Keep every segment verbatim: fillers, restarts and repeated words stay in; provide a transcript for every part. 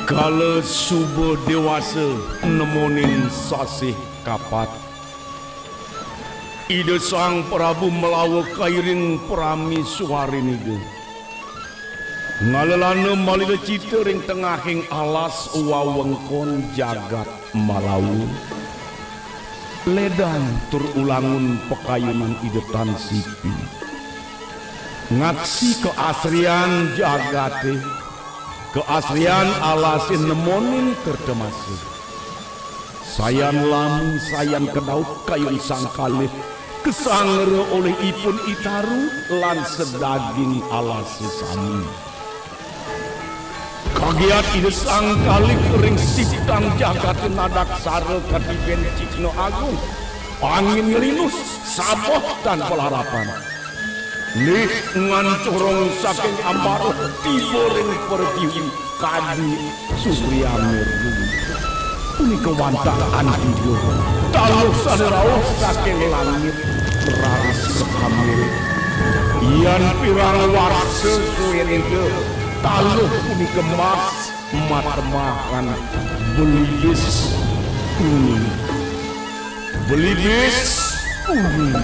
Kala suba dewasa nemonin sasih kapat, Ida Sang Prabu Malawa kairing pramisuarin Ida ngalelana malila cita ring tengahing alas wewengkon jagat Malawa. Ledang tur ulangun pakayunan Ida Tan Sipi. Ngaksi kaasrian jagate, kaasrian alase nemonin kerta masa. Sayan lami, sayan kedaut kayun sang kalih, kasangra olih ipun I Taru lan sadaging alase sami. Kagiat Ida Sang Kalih ring siptan jagate nadaksara katiben cihna agung. Angin nglinus, sabeh tan palarapan. Lih ngancurung saking ambara tiba ring pertiwi kadi Surya Mirdu. Punika wantah antiga taluh sane rauh saking langit raris kakambil. Yan pirang warsa suenega taluh punika mas matemahan belibis kuning. Belibis kuning.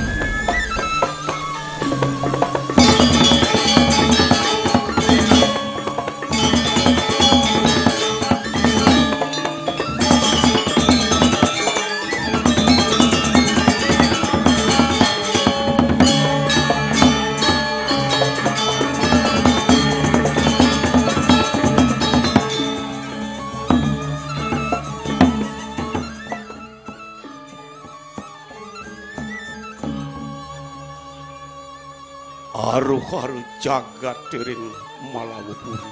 Aruh-aruh jagat ring Malawapuri.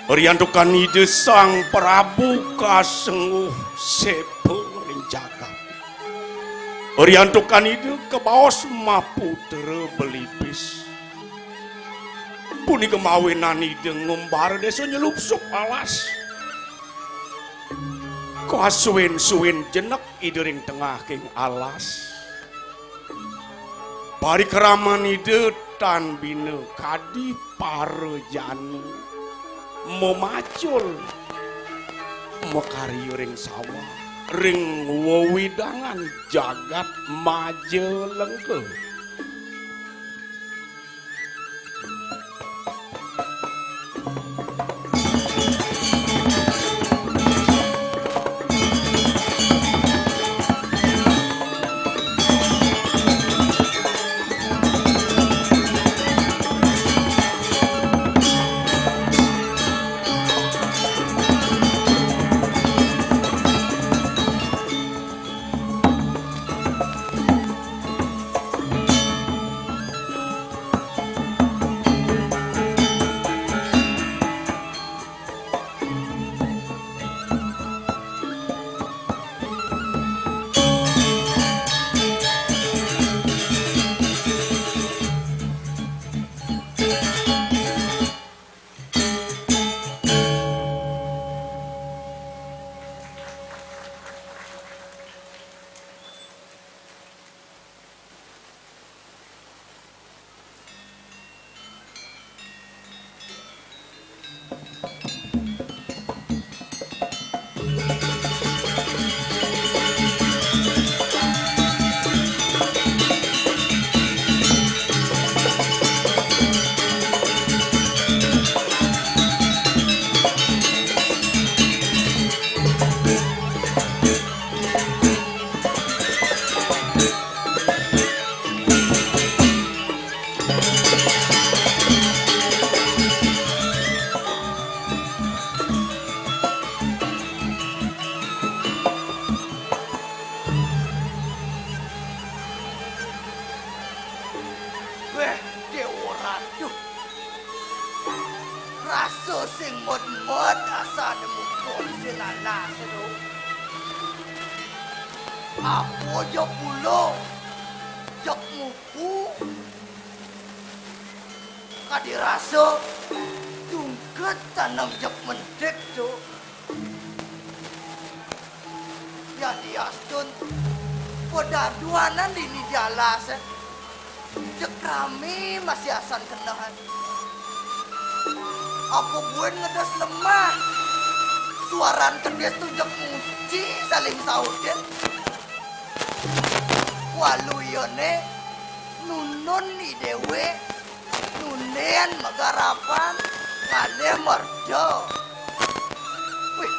Riantukan Ida Sang Prabu kasengguh seba ring jagat. Riantukan Ida kabaos maputra belibis. Punika mawinan Ida ngumbara desa nyelupsup alas. Kasuwin-suwin jenek Ida ring tengahing alas. Parikraman Ida tan bina kadi para jani mamacul makarya ring sawah, ring wewidangan jagat Majalengka. Weh, Dewa Ratu. Rasa sing med-med asane mukul sing lalas tu. Apa jok mula, jok mupu. Kadi rasa tungked tanem jok mentik tu. Yan diastun, padaduanan dini di alas, eh. Cek rame masih asan keneh, eh. Apa buin ngedes lemah? Suaran kedis tuh jeg muci saling sautin. Walu iyane nunun ni dhewe, nunden magarapan, ngalih merda. Wih.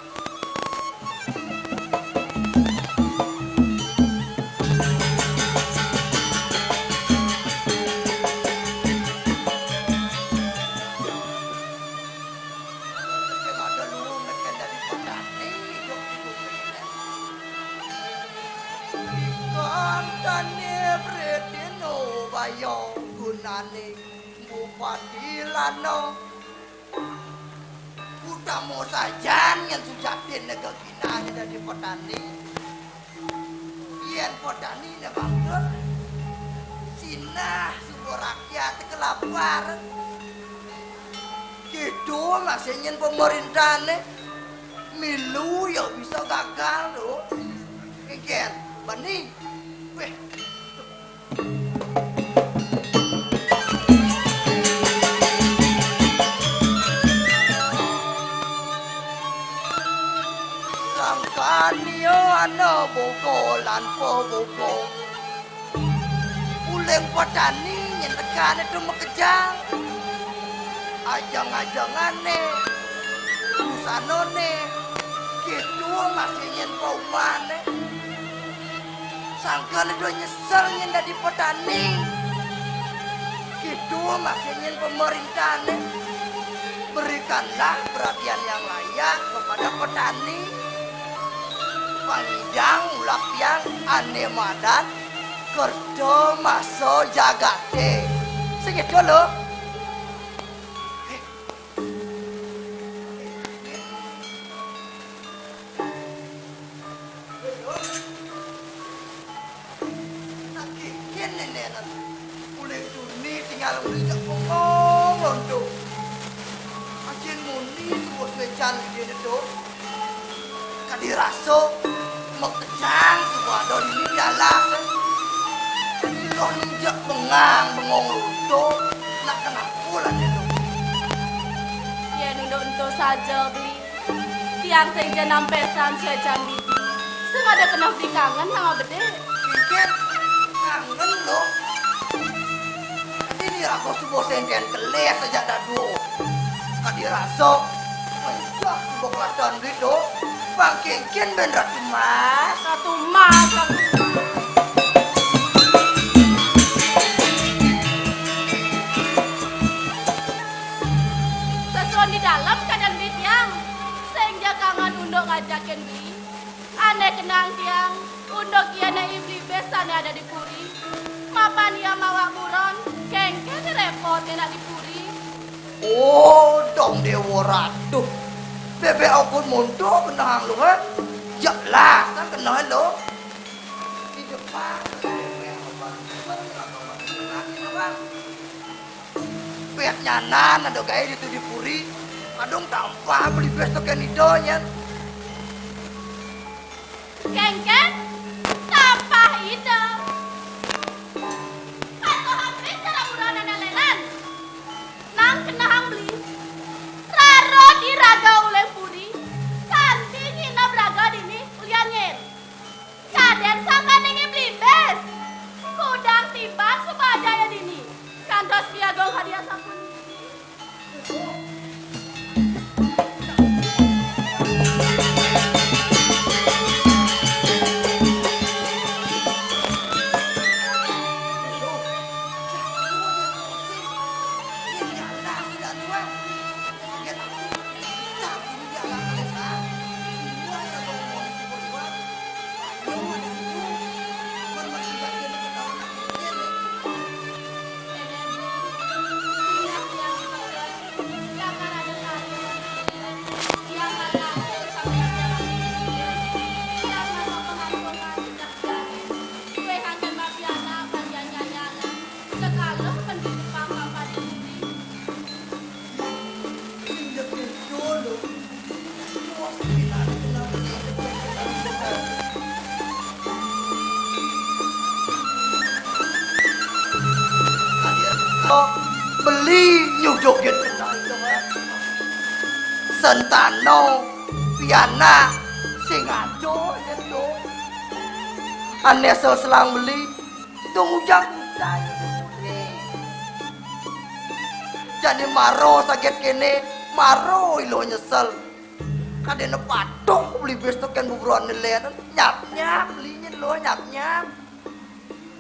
Sing ada luwung neken dadi petani, idup di bumi ini. Kang tani bredino bayo gunane bupati lano. Utama sajan yen sujatin geginane dadi petani. Yen petanine bangkrut, sinah suba rakyat kelaparan. Gitu masih nyen pemerintahne. Milu ya bisa gagal, lho. Kengken, bani. Weh. Sangkan iya ana buka lan pabuka. Uling petani nyen tekane tu makejang. Ajeng-ajengane, busanane, gitu masih nyen paumane. Sangkan do nyesel nyen dadi petani. Gitu masih nyen pemerintahane. Berikanlah perhatian yang layak kepada petani. Pangidang ulak tiang ane madan kerta masa jagate. Sing gitu lho. Nah, kengken nenenan. Uling tuni tinggal uling jak bengong lonto. Ajin muni subuh suecan gedene to. Kadi rasa mekejang subuh ada dini di alas. Kadi loh ni jak bengang bengong lonto. Nak kenapa lah dia tu? Ya duduk ento saja, Beli. Tiang sing ja nampesan suecan bidi. Sing ada keneh beli kangen nang bede. Kengken, kangen lo. Dini raga subuh senden keles sejak dadu. Kadi rasa. Wah, subuh kelatan beli tu. Bang kengken ben ratu mas. Ratu mas, ratu mas. Sesuun di dalem kadan beli tiang. Sing ja kangen unduk ngajakin beli. Ane kenang tiang, unduk iya ne i beli bes ane ada di puri. Mapan iya mawak buron, kengken repot enak di puri. Oh, dong Dewa Ratu. Bebek okun monto kenang lu, he? Jelas kan kenang lo. Di depan, bebek apa? Bang, bang, bang, bang. Pet nyanan ada gae ditu di puri. Kadung tampah beli bes teken ida nyen. Kengken, tampah ida. Kata hampir cara buruan anak lenan. Nang kenahang beli. Raro di raga uleng puri. Kanti nginep raga dini ulian nyen. Kaden sangkan ningin beli bes. Kudang timbang suba aja ya dini. Kantos piagong hadiah sampun. Sentano, pianak, sing adoh, yén doh. Ané sel selang beli, tung ujang utai. Jani maro saget kéné, maro ilo nyesel. Kadéna patuh beli bés tekén buburan lén, nyap-nyap beli nyén lo, nyap-nyap.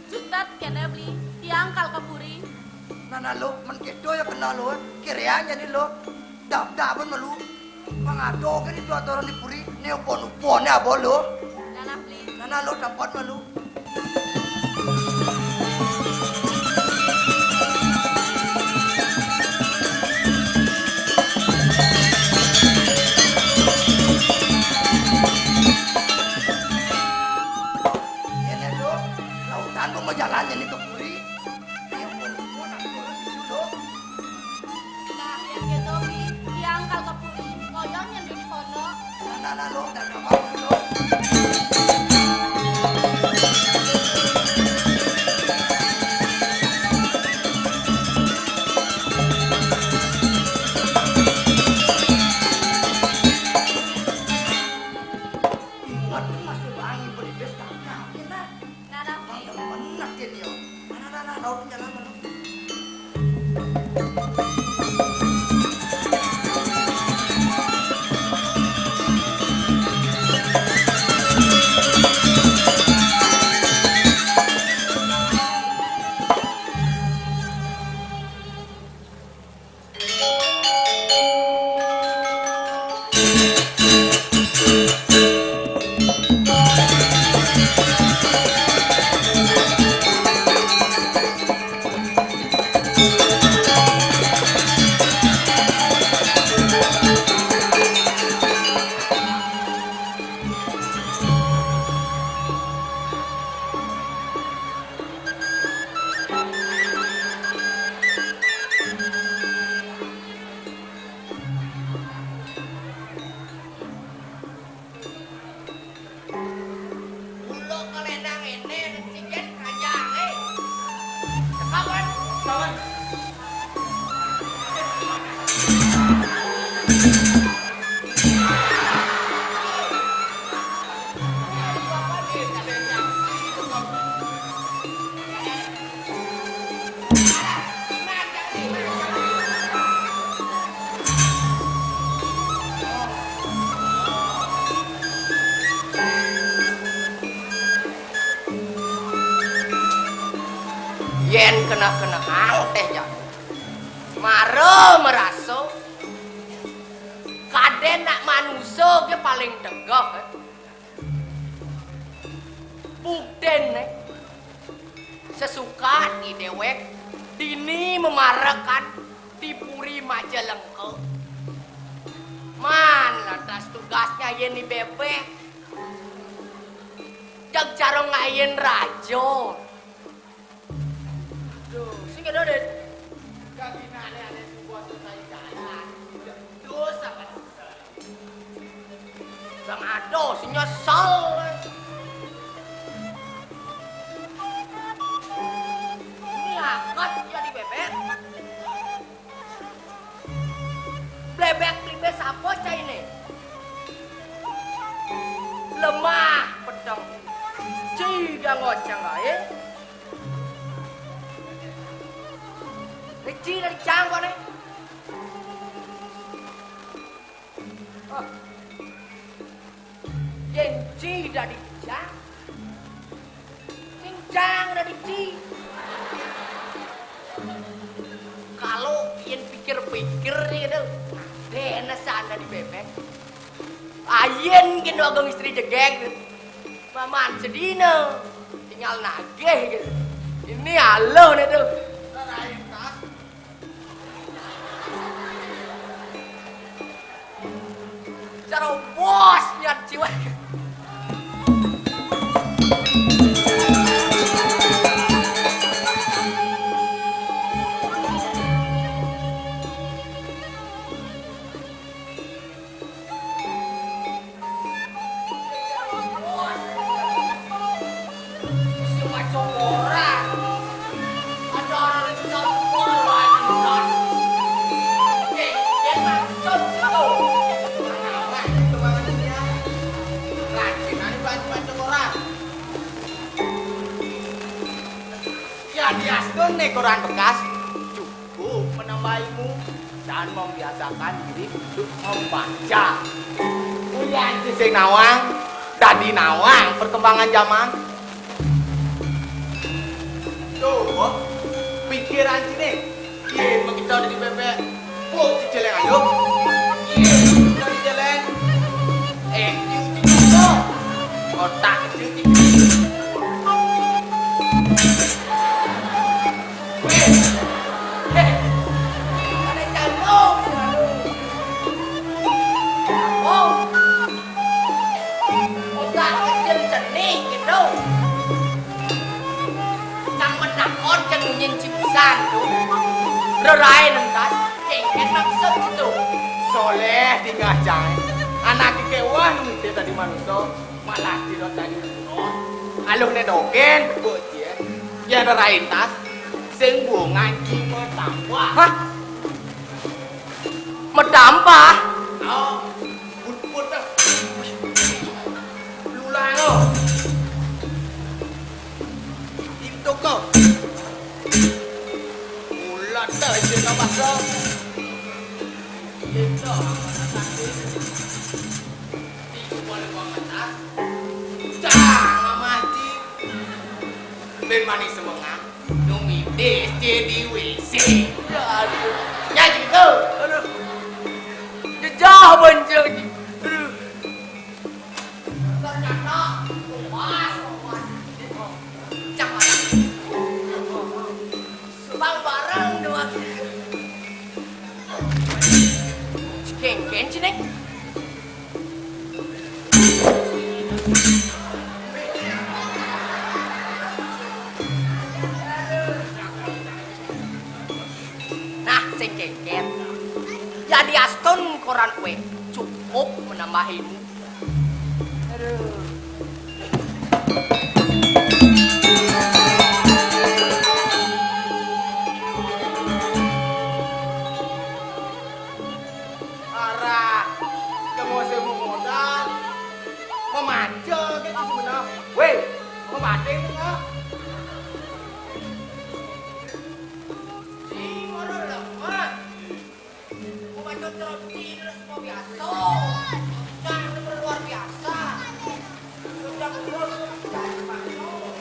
Jutet kéné beli, tiang kal ka puri. Nah, nah, lo, men kéto ya kena lo, kéréan jani lo. Dap-dapan malu. Pang ada ké ditu aturan di puri, né upon-uponé abah lo. Nah, nah, beli. Nah, nah, lo, dapat malu. Kéné lo, lautan pemajalan jani ka puri. Nah, yén kéto, Bi, tiang kal ka puri, ngoyong nyén di kono. Nah, nah, nah, lo, dah gampang, lo. Ingat, masih wangi beli bés, tak kenal kita. Nah, nah. Bang, demen nak dia. Nah, nah, nah, nah, lo, jalan, lo. Mula keléna ngéné, kencingin kayang, eh. Cekap, kan? Cekap, kan? Yén kena-kena angtéh, jak. Mara marasa kadén nak manusa gé paling tegeh, eh. Bukténé, sesukat di déwék dini mamarekan di puri Majalengka. Man, lantas tugasnya yén di bébék. Jag cara ngayén raja. Aduh, sing ada deh. Gak gina ada ada sebuah tuh saya jalan. Terus apa? Bang Ado, si nyesel. Ini angkat jadi bébék. Blébék blibés apa cainé? Lemah pedang. Ci gak ngocang aé. Ci dari cang koné. Oh. Yén ci dadi cang, sing cang dadi ci. Kalau yén pikir-pikir nih gitu, dene sana di bébék. Ayen kene ageng istri jegég. Maman sedina tinggal nagih gitu. Ini aloh nih tuh. Cara bos nyat jiwa. Maca koran. Ya, diastun né koran bekas cukup menambah ilmu dan membiasakan diri untuk membaca. Kuliah sing nawang, dadi nawang perkembangan zaman. Tuh, pikiran sini. Yén makita dadi bébék, kok cicéléng ayo. Yén dadi céléng, eh, diuji kito. Otak kecil dikit. Wéh, héh, ada jantung. Oh, otak kecil cenik gitu. Cang menakon cang nunyin cipisan tu. Rerain entas, kéngkén maksud tu. Soléh dingeh cang. Anak kéweh nitih dadi manusa, malah kira dadi manusa. Aluh né dogén, buk cie. Yén rerain tas, sing bungan cuma tambah. Hah? Metambah? Oh, put-put dah. Lulang oh. Intuk kau. Ulat dah isi nambah kau. Itu. Tiga boleh kau matas. Jangan mati. Ben manis semengang. Nung idih C di W C. Ya, aduh. Ya, gitu. Aduh. Jejah benceng. Aduh. Ternyata luas, luas. Jangan. Bang bareng dua. Kéngkén, Cinéng. Nah, sing kéngkén. Jadi astun koran kué cukup menambah ilmu. Aduh. Arah, temu semu modal, memancing gitu sebenarnya. Wéh, mau mancing nggak? Cing, orang lemah. Mau mancing terus cing, terus mau biasa. Cang, itu luar biasa. Sudah terus, dari masuk.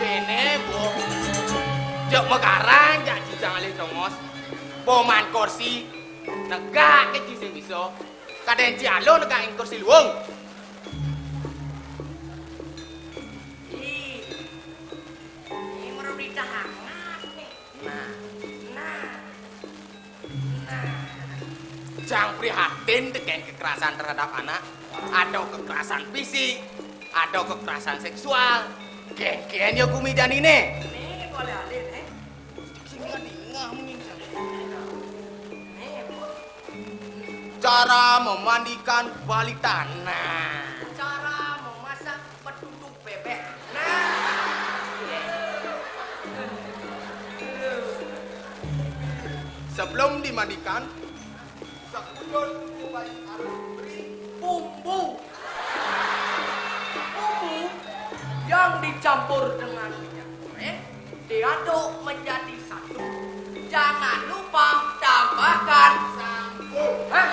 Kéné, Bu. Jek megarang, jak jijang alih tongos. Poman korsi, negak ké ci sing bisa. Kadén ci aluh negak ing korsi luung. Ih, ini merup lidah hangat nih. Nah. Nah. Nah. Cang prihatin tekén kekerasan terhadap anak. Ada kekerasan fisik, ada kekerasan seksual. Kénkén ya gumi janiné. Nih, boleh alih, nih. Sing dingah-dingah mungkin. Nih, cara memandikan balita. Nah. Cara memasak betutuk bébék. Nah. Sebelum dimandikan, sekujur tubuh bayi harus diberi bumbu. Bumbu yang dicampur dengan minyak goreng, diaduk menjadi satu. Jangan lupa tambahkan sampo. Hah?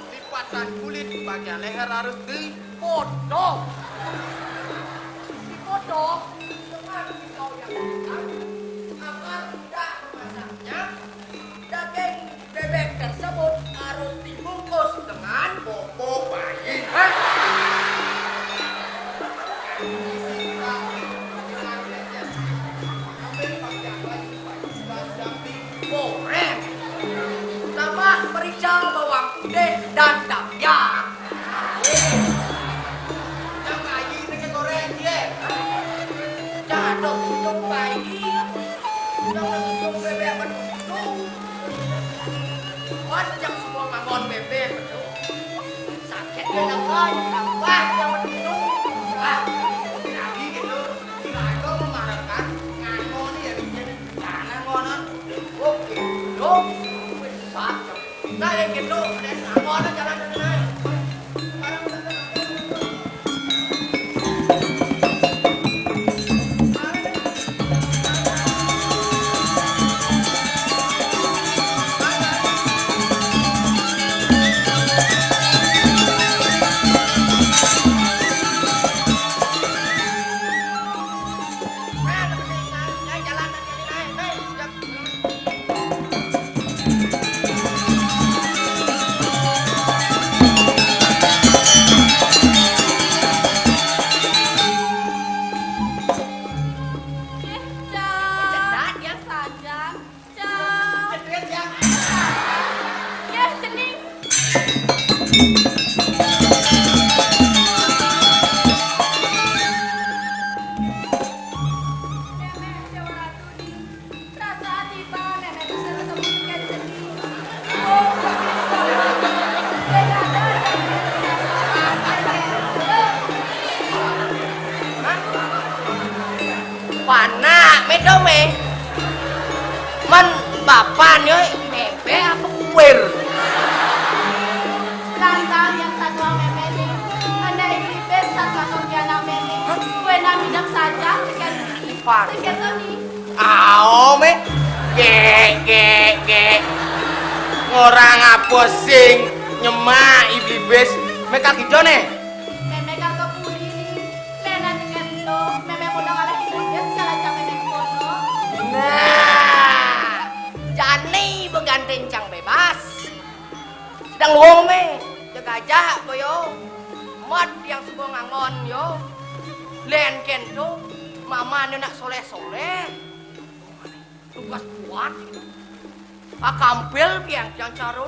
Lipatan kulit bagian leher harus dipotong. Dipotong dengan pisau yang tajam agar mudah memasaknya. Daging bebek tersebut harus dibungkus dengan popok bayi. Hah? Goreng. Tambah merica, bawang putih, dan cabai. Yang bayi ini goreng, ye. Jatuh ujung bayi. Jatuh ujung bebek betul. Wan, yang semua ngangon bebek betul. Sakit ya, tambah yang betul. Ah, lagi gitu. Kira itu memaharkan ngangon ya, bikin tanah ngonon. Oke, dong. Wis, sakit. Nah, yang gitu, ada ngangon jalan. Cang. Cang. Cang. Cang. Cang. Panak, médom, é. Men papan yo, mépé apa kuir? Lantaran yang satu mépé ni, ada iblis satu akan dia namanya. Kue nami dap saja, sekian. Pan. Sekian ni. Ao, mé. Gék, gék, gék. Orang apa sing nyemak iblis? Mé kaki jone. Mémé kagak pulih ni. Lén aja kento, mémé mudah ngalahin dia, sial aja mémé kono. Nah, jani beganteng cang bebas. Sedang luwung mé, jeg aja apa yo. Mat yang suka ngangon yo. Lén kento, mama ni nak soleh-soleh. Tugas kuat. Akampil pian yang carun,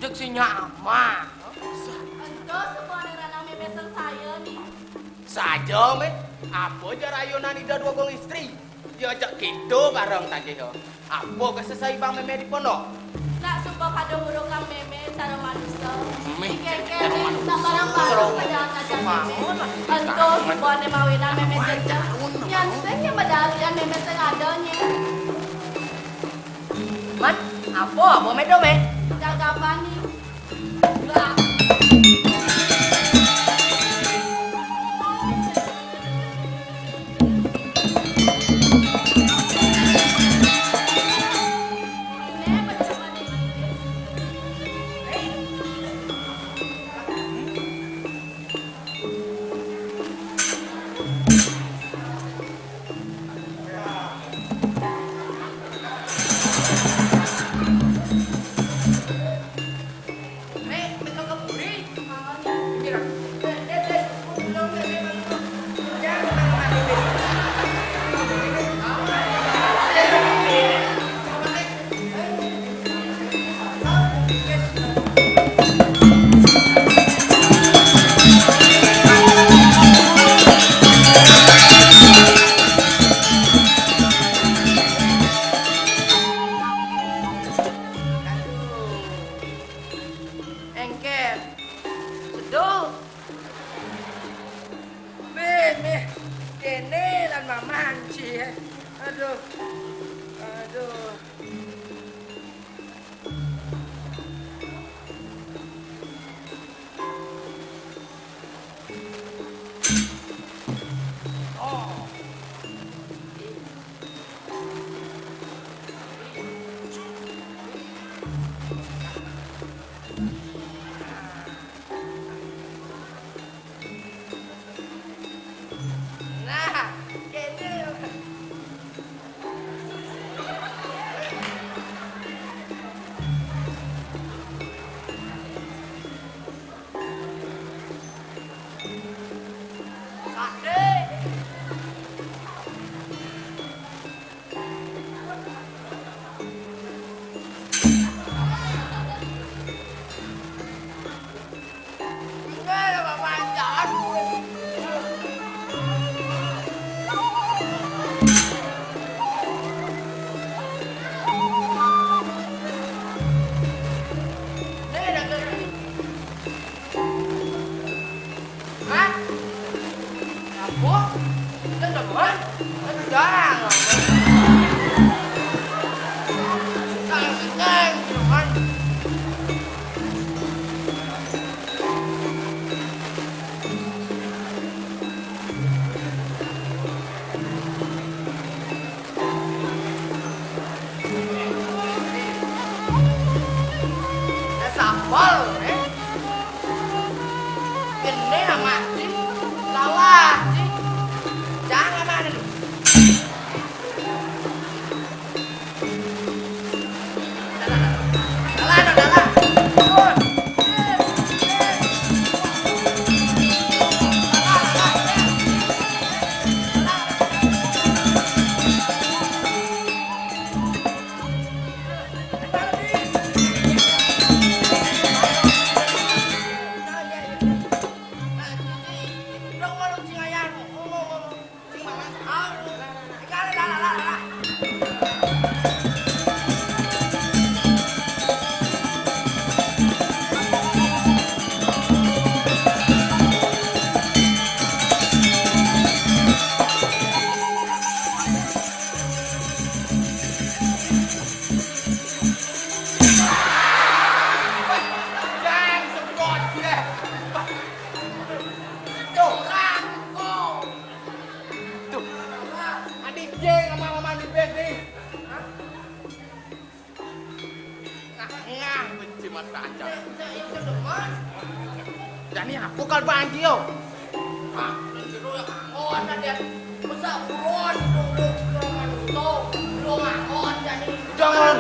jeg sinya ama. Ento sebuah ranah mémé saya ni. Saja, mé. Apa ja rayunan ida dua gong istri? Diajak kita bareng tadi, yo. Apa kesesai bang mémé di pondok? Nak suba kada ngurukang mémé cara manusia. Mémé. Kéngkén nak barang-barang pada anak mémé. Ento suba né mawinan mémé jejeh. Nyén sing nyambadarian mémé sing ada nyé. Mat, apa, apa médom, é? Gagapan ni. Manci, ya. Aduh. Aduh. Nah, kene. Sate. Hah? Apa? Kita demen? Aduh, jarang. Sayang, sayang, demen. Eh, sapal, eh. Kene amat, cik. Salah, cik. Jangan ada lu. Dalah, dalah, dalah. Jang, sepot, ya. Tuh, tuh. Adik jeng sama mama di bed nih. Ngah, ngah, benci mata aja. Jani apa kal banci yo? Ah, benci lu yang angon aja. Masa buruan lu, lu, lu, lu, lu angon jani. Jangan.